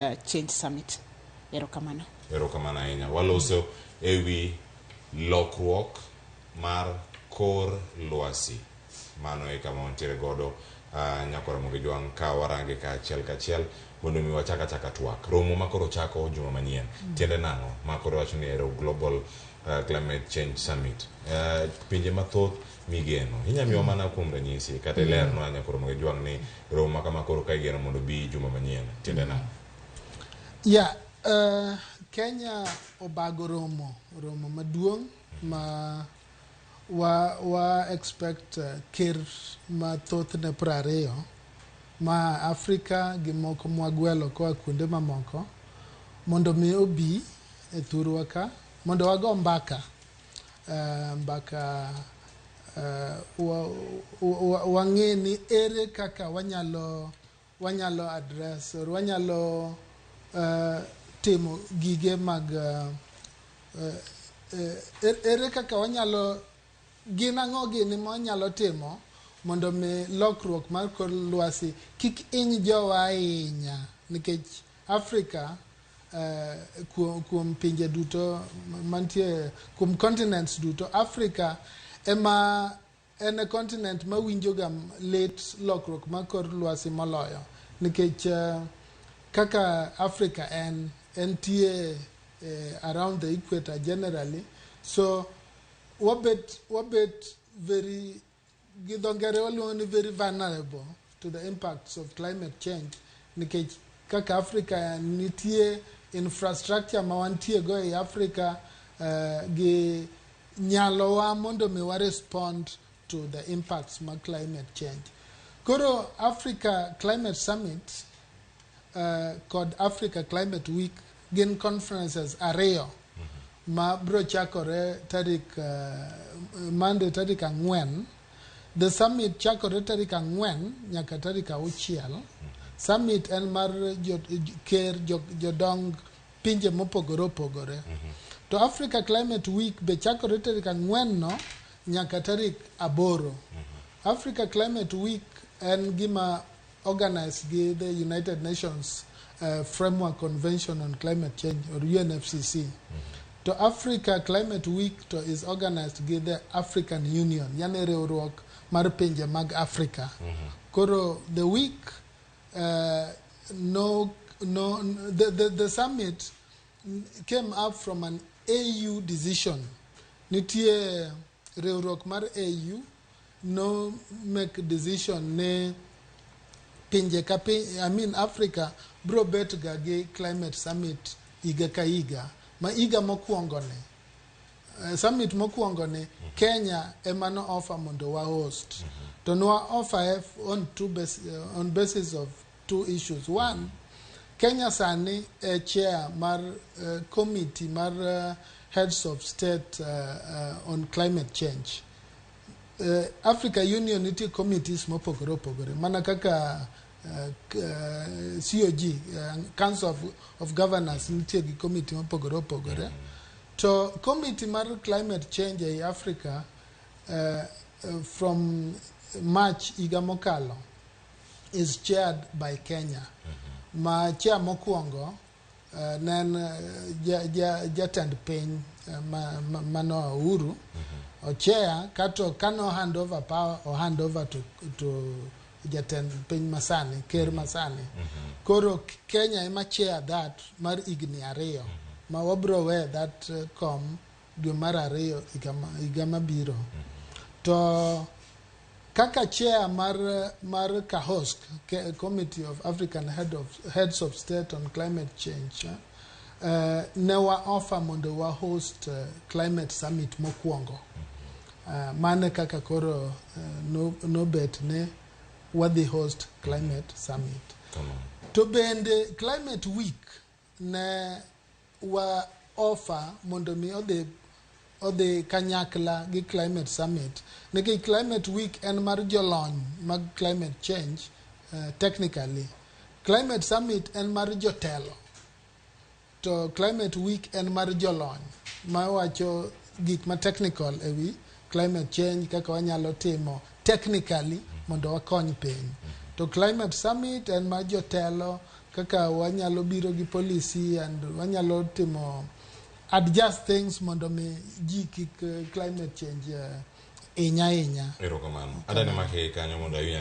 Change Summit. Erokamano. Erokamano ahinya. Waloso ewi lokruok mar kor lwasi. Mano e kama wantiere godo nyakwar Ramogi Jwang' ka warange ka achiel kachiel mondo mi wachak achaka twak. Romo ma koro chako juma manyien. Tiende nang'o? Ma koro wacho ni ero Global Climate Change Summit. Pinje mathoth migeno. Inya miwa mana kuom ranyisi kata ilernwa nyakwar Ramogi Jwang' ni romo ma kama koro ka igeno mondo bi juma manyien. Tiende nang'o? Yeah, Kenya obago romo, romo maduong' ma wa expect ker mathothne 20 ma Afrika gi moko mwagwelo koa kuonde mamoko mondo mi obi e thurwa ka mondo wago mbaka mbaka wang'e ni ere kaka wanyalo address or wanyalo timo gige mag ere kaka wanyalo gin ang'o gini ma wanyalo timo mondo mi lokruok mar kor lwasi kik hiny jowa ahinya nikech Afrika kuom pinje duto mantie kuom continents duto Afrika ema en e continent mawinjo ga lit lokruok mar kor lwasi moloyo nikech kaka Africa en entie around the equator generally, so wabet very, gi dho ngere waluongo ni very vulnerable to the impacts of climate change nikech kaka Africa nitie, infrastructure ma wantie go ei Africa gi nyalowa mondo mi wa respond to the impacts mag climate change. Koro Africa Climate Summit kod Africa Climate Week gin conferences ariyo ma bro chakore tarik Monday tarik 4. The summit chakore tarik 4 nyaka tarik 6. Summit en mar jo, ker jodong pinje mopogore opogore. To Africa Climate Week be chakore tarik 4 no nyaka tarik 8. Africa Climate Week en gima organized gi the United Nations Framework Convention on Climate Change or UNFCCC. To Africa Climate Week to is organized gi the African Union, yani riwruok mar pinje mag Africa. Koro the week no no the summit came up from an AU decision. Nitie riwruok mar AU no make decision ne pinje ka piny, I mean Africa bro bet ga gi climate summit higa ka higa. Ma higa mokwongo ni summit mokwongo ni Kenya ema no offer mondo wa host. To nwa offer on basis of two issues. One, Kenya sani e chair mar committee mar heads of state on climate change. Africa Union nitie committees mopogore opogore mana kaka COG, Council of Governors nitie gi committee mopogore opogore. To committee mar climate change ei Africa from March higa mokalo is chaired by Kenya. Ma chair mokwongo ne en jatend piny mano Uhuru. O chair kato kano hand over power o hand over to jatend piny masani, ker masani. Koro Kenya ema chair that mar higni 2 ma wabro we that kom dwe mar 2 higa mabiro. To kaka chair mar CAHOSCC, Committee of African Heads of State on Climate Change, ne wa offer mondo wa host climate summit mokwongo. Mane kaka koro nobet ne wadhi host climate summit. To bende climate week ne wa offer mondo mi odhi kanyakla gi climate summit nikech climate week en mar jolony mag climate change technically. Climate summit en mar jotelo to climate week en mar jolony mawacho gik ma technical ewi climate change kaka wanyalo timo technically mondo wakony piny. To climate summit en mar jotelo Kaka wanyalo biro gi policy and wanyalo timo adjust things mondo mi ji kik climate change hinya ahinya. Erokamano. Adani make kanyo mondo awinj.